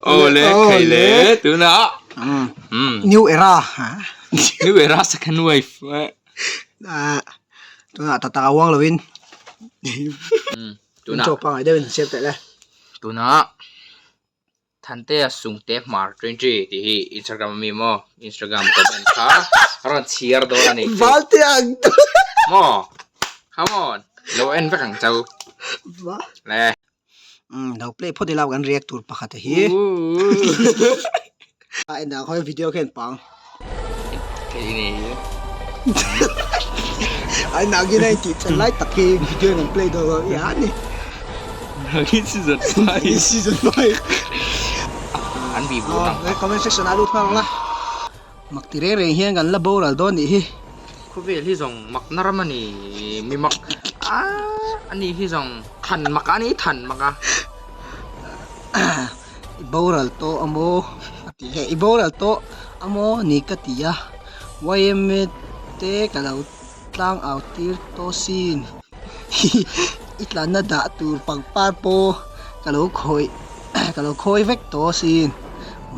Awle khai le tunah New era New era second wave tunah tata uang lovin tunah chaw pangai deuhin han siam teh le tunah Thantea Sungte Hmar 20 tih hi Instagram ami maw Instagram comment kha a rawn chhiar dawn a ni Valte ang maw come on lo en vek ang chau le Umm lo play phawt ila kan react tur pakhat a hi a en ah khawi video khian pang ai nagin a intih chan lai tak hi video in an play dawn lo i a ni nagin season 5 season 5 an bi bu ang comment section ah lut nghal ang la mak ti reng reng hian kan la boral dawn nih hi Khawvel hi zawng mak na ram a ni mi mak a ni hi zawng than mak a ni than mak a. I boral tawh a maw a ti he i boral tawh a maw ni ka ti a yma te ka lo tlang au tir tawh sin i tlanna dah tur pangpar pawh ka lo khawih ka lo khawi vek tawh sin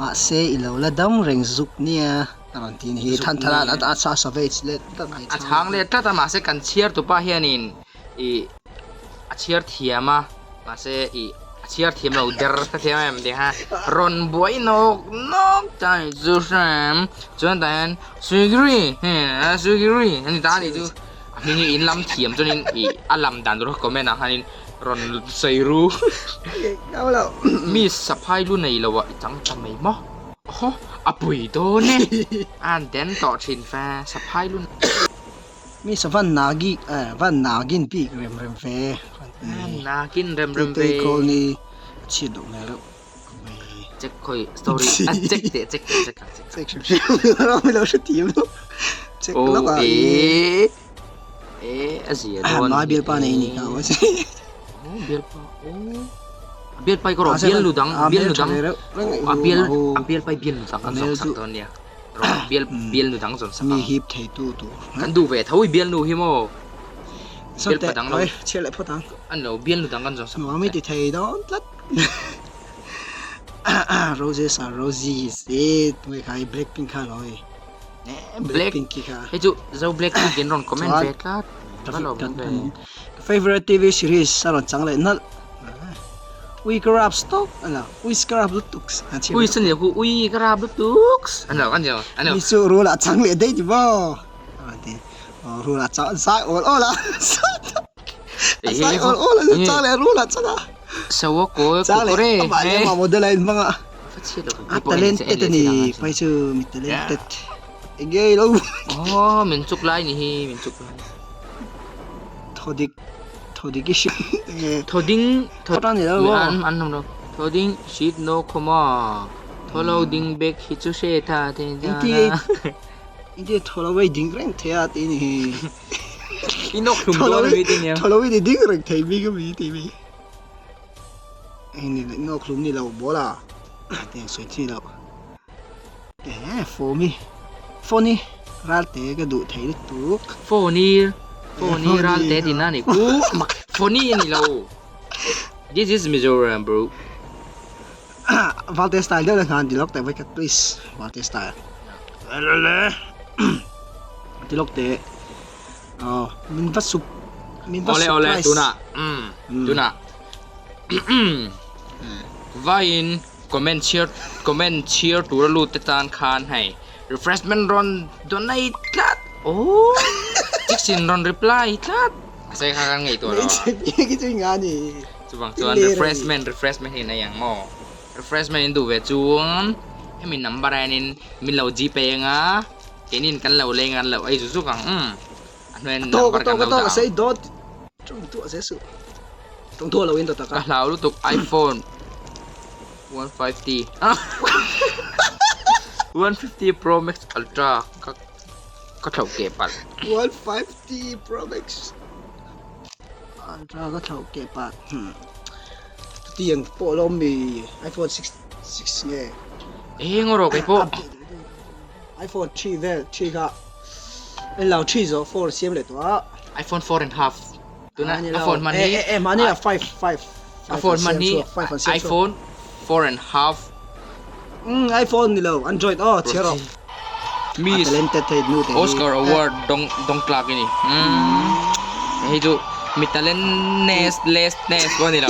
mahse i lo la dam reng zuk nia. A rawn ti ni hi than thar a a sa savage leh tlat mai a chhang leh tlat a mahse kan chhiar tupa hianin ih a chhiar thiam a mahse ih a chhiar thiam lo der ta thiam em tih kha rawn buai nawk nawk ta ni chu hrem chuan tah hian Swigiri Swigiri a ni ta a nih chu a hming hi in lam thiam chuanin ih a lam dan tur kha comment ah khanin rawn sawi ru mi saphai lu nei lo ah i chang ta mai maw. Aw a pui dawn e an den tawh thin fa saphai lun. Mi sa van nagi eh van nagin bik rem rem ve nagin rem rem ve tei kawl ni a chhiat duh hmel reuh mai check khawi story a check teh check teh check ang check hrim hrim mi lo hre thiam lo check lawk a e e a zia dawn ma bialpa nei ni ka aw oh bialpa oh Bialpa hi ka rawh bial nu dang bial nu dang a bial a bialpa hi bial nu dang kan zawng sak dawn nia rawh bial bial nu dang zawn sak mi hip thei tu tur kan duh ve tho i bial nu hi maw bialpa dang lo chhiar leh phawt ang an lo bial nu dang kan zawn sak nuam i ti thei dawn tlat roses are roses e tunge kha i blackpink kha lo i blackpink kha hei chu zo blackpink in rawn comment ve tlat Favorite TV series a rawn chang leh nalh. Ui ka rap stock a lo. Ui ka rap lutuk. Ui sa ni ku ui ka rap lutuk. An lo an lo an lo. Mi chu rul ah chang leh daih ti maw. A rawn ti. Aw rul ah chang zai awl awl a. A zai awl awl a chang leh rul ah chang a. Sawa ko Chang leh amah leh amah model a inhmang a. A talented a ni pai chu mi talented. Enge i lo. Aw min chuk lai ni hi min chuk lai. Thodik thodik i hrilh nge. Thoding tho tan ni lo an an lo thoding shit no khoma tholo ding bek hi chu she tha te ja na inti tholo wei ding reng the a ti ni hi inok hlum dawn mi ti nia tholo wei ding reng thei mi ka mi ti mi ni inok hlum ni lo bola te soi chi lo Eh phone hi phone hi ral te ka duh thei lutuk. Phone hi phone hi ral te tihna a ni ku mak phone hi a ni lo this is Mizoram bro. Valte style deuh la hna an ti lawk teh vawikhat please Valte style. Lele ti lawk teh aw min va sup min va Ole ole surprise. tunah tunah vaiin Comment chhiar comment chhiar tura lut te tan khan hei refreshment rawn donate tlat oh chiksin rawn reply tlat a sei kha kan ngaihtuah lo a chuvang chuan refreshment refreshment hi nei ang maw refreshment in duh ve chuan hemi number ah hianin min lo gpay anga keinin kan lo leng a kan lo ei zuk zuk ang umm a hnuaiin number kan lo dah ang. Ka hlau lutuk iPhone 150 150 Pro Max Ultra ka ka thlauh keh palh. 150 Pro Max Ultra ka thlauh keh palh. Chutiang pawh lo mi iPhone 6 6 nge. Eng rawh kei pawh. iPhone 3 vel 3 kha en lo 3 zawh 4 siam leh tawh a. iPhone 4 and half. Tuna a phone hman hi e mahni a 5 5 a phone hman hi iPhone 4 and half. Umm iPhone ni lo Android aw chhiar rawh. Miss A talented thei nu te hi. Oscar award dawng dawng tlak i ni. Umm hei chu mi talent ness less ness pawh a ni lo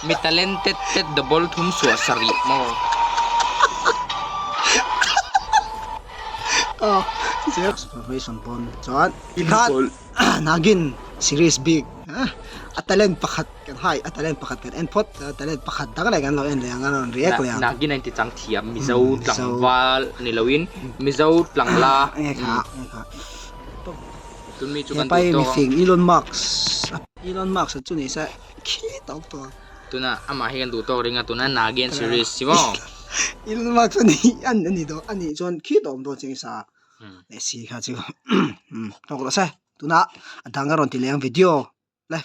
mi talented tet double thum suah sarih maw. Aw Information pawn chuan tikhan Nagin series bik a talent pakhat kan hai a talent pakhat kan en phawt a talent pakhat dang leh kan lo en leh ang a rawn react leh ang. Nagin a inti chang thiam Mizo tlangval ni loin Mizo tlangla nge kha nge kha tun mi chu kan hepa hi duh tawk ang. mifing Elon Musk Elon Musk a chu ni se khi tawp tawh ang. Tuna amah hi kan duh tawk ring a tuna Nagin series chi maw. Elon Musk a ni an a ni dawn a nih chuan khi tawp dawn chiang sa leh si kha chu tawk rawh se tuna a dang a rawn ti leh ang video le.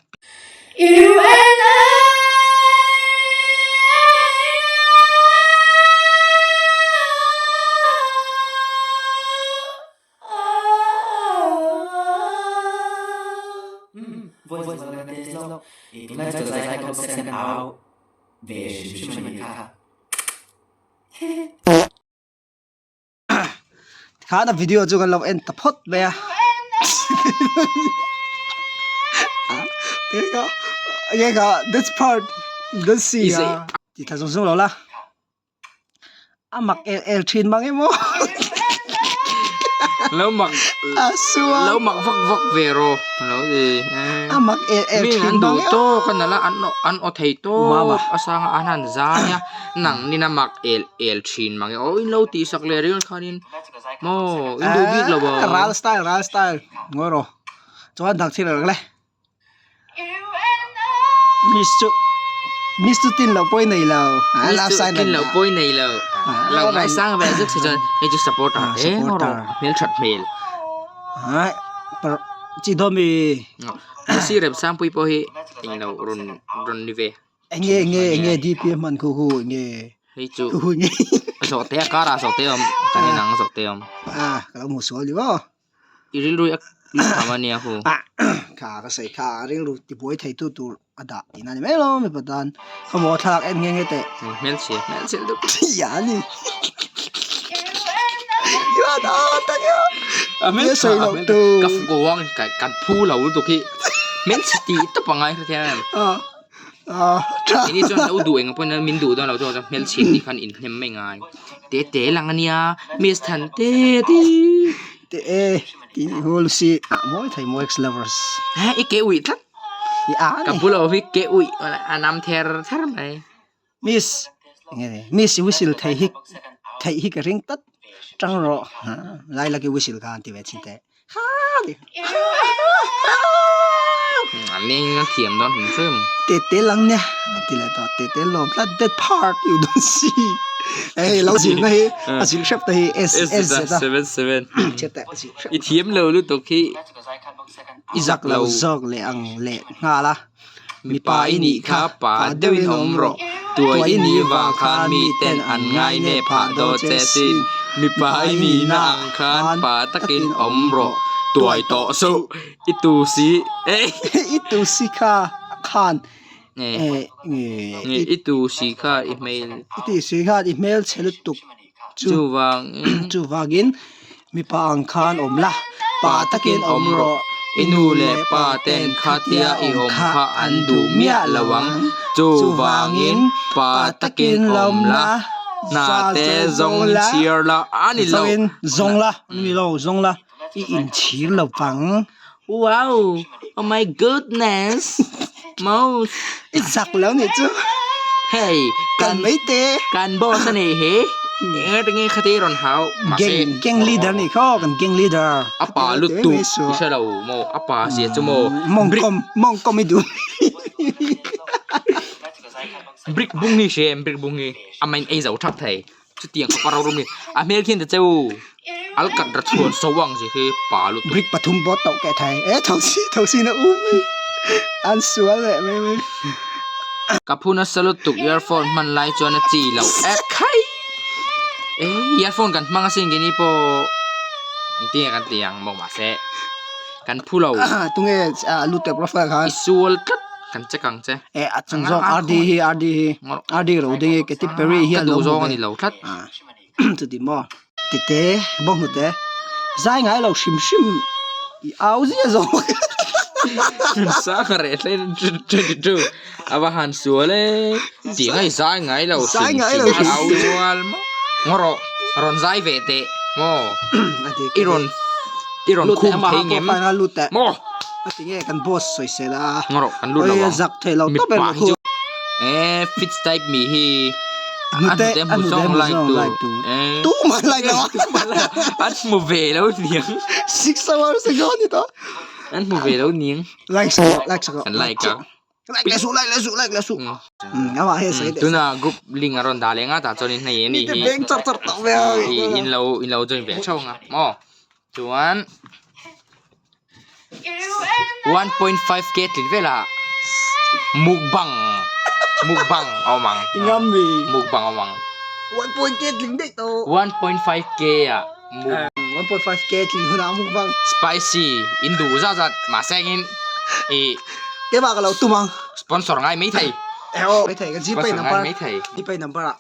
Tikhan a video chu kan lo en ta phawt mai a enge kha this part don't see a ti thla zung zung lo la a mak el el thin mang emaw lo mak lo mak vak vak ve rawh lo ti a mak el el mi thin an duh mang emaw tawk a nalh a an an aw thei tawk a sang a an han zai a nang nin a mak el el thin mang e aw in lo tih sak leh ringawt khanin maw in duh bik lo ang ral style ral style ngawi rawh chuan dang thil reng le Miss chu Miss chu tin loh pawh i nei lo Miss chu tin loh pawh i nei lo lo ngaisang ve zuk se chuan hei chu supporter hle ngaw rawh a hmel that hmel chi dawn mi Lucy Remsangpui pawh hi englo rawn rawn ni ve Enge enge enge DP a hman khu khu enge hei chu khu khu enge zawhte a karah zawhte a awm kan en ang zawhte a awm a ka lo hmu sual ni maw i rilru a kham a nia hu kha ka sawi kha rilru tibuai thei tu tur a dah tihna ni mai lo mipa tan ka maw thlalak en nghe nghe teh hmelchhe hmelchhe lutuk ya ni ya da tak ya a hmel sawi lo tu ka fuang kan phu lo lutuk hi hmelchhe tih tawp a ngai hrethiam em Ini chuan lo duh eng pawhin min duh dawn lo chuan hmelchhiat tih khan inhnem mai ngai. Te te lang a nia Miss Than te ti. Te e ti hul si ah mawi thei mawi ex lovers. Ha i ke uih tlat. I a ni. Ka bulah awm hi ke uih a nam ther ther mai. Miss enge ni Miss i whistle thei hi theih hi ka ring tlat tang rawh ha lai lak i whistle kha an ti ve thin teh ha ti An eng a thiam dawn hrim hrim. Te te lang nia an ti leh tawh te te lawm tlat that part you don't see hei lo zir na hi a zir hrep te hi S S Z a 77 chhe teh a zir hrep I thiam lo lutuk hi i zak lo zawk leh ang leh nghal a. Mipa i nih kha pa deuhin awm rawh, tuai i nih vang khan miten an ngai nge phah dawn che sin. Mipa i nihna ang khan pa takin awm rawh, tuai tawh suh, i tu si e. I tu si kha khan I tu si kha i hmel. I ti si khan i hmel chhe lutuk chu. Chuvangin. Chuvangin mipa ang khan awm la, pa takin awm rawh. I nu leh pa ten khatia i awm kha an duh miah lo ang. Chuvangin pa takin awm la, hna te zawng in chhiar la, a ni lo. Zawngin zawng la, a ni lo, zawng la, i inchhir lo vang. Wow! Oh my goodness! Mouse! I zak lo nih chu. Hey! Kan mai te. Kan boss a nih hi. Enge tinge khati rawn hau. Mahse. Gang gang leader nih khaw kan gang leader. A pa lutuk i hre lo maw a pa zia chu maw. Mawngkawm mawngkawm i duh. Brick bung hi hria em brick bung hi a main ei zo thak thei. Chutiang khawpa ro rum hi a hmel khian ta cheu al kat ra chhuan so ang chi khi pa lutuk. Brick pathum pawh tauh keh thei e tho si tho si na um hi an sual leh mai mai. Ka phu nasa lutuk earphone hman lai chuan a chi loh e khai e earphone kan hmang asin keini pawh engtin nge kan ti ang maw mahse kan phu lo. Tunge a lu tep profile khan. I sual tlat. Kan check ang che. E a chung zawk RD hi RD hi RD ro ding hi Katy Perry hi a lo zawng ani lo tlat. Chuti maw. Tite bawk hnute zai ngai lo hrim hrim i au zia zawk. Sang reh hle 22 a va han sual e. Tih ngai zai ngai lo hrim hrim i au rual maw. Ngaw rawh rawn zai ve teh maw. I rawn i rawn khum thei ngem maw. A ti nge kan boss sawisel a. Ngaw rawh kan lut lo ang. Zak thei lo tawp em hi chu. E fits type mi hi. Hnute a hnute hmu zawng like tu. Tu man like lo. An hmu ve lo niang. 6 hours ago ni to. An hmu ve lo niang. Like like sak. Kan like a. Like le su like le su like le su. Ama he sai. Tuna group link a rawn dah leh nga tah chuan in hei ani hi. Beng char char tawh ve. In lo in lo join ve theuh ang a maw. Chuan 1.5k tling velah mukbang mukbang a awm ang. Ingam mi. Mukbang a awm ang. 1.k tling daih tawh. 1.5k ah muk 1.5k tling hunah mukbang. Spicy in duh zat zat mahse engin ih Keimah ka lo tum ang. Sponsor ngai maithei. Eh aw maithei ka gpay Sponsor number ngai maithei. Gpay number ah.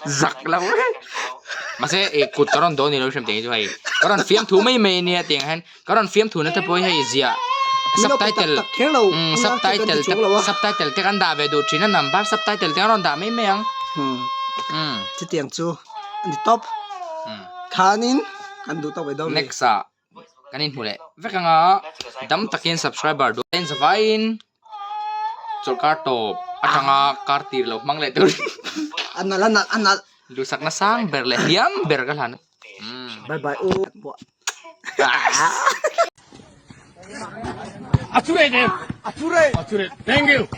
Zak lo e. Mahse eh kut ka rawn dawn ni lo hriam teng hi chu hei. Ka rawn fiam thu mai mai ania tiang hian ka rawn fiam thu na te pawh hi hei ziah subtitle umm subtitle te subtitle te kan dah ve duh thin a number subtitle te an rawn dah mai mai ang. Umm. Chutiang chu a ni tawp. Khanin kan duh tawp mai dawn mi. Next ah kan inhmu leh vek ang a dam takin subscriber duh en zavaiin chawlhkar tawp atanga kar tir lo hmang leh tur a nalh a nalh a nalh duhsakna sang ber leh hliam ber ka hlan bye bye u A chu reh a chu reh a chu reh thank you.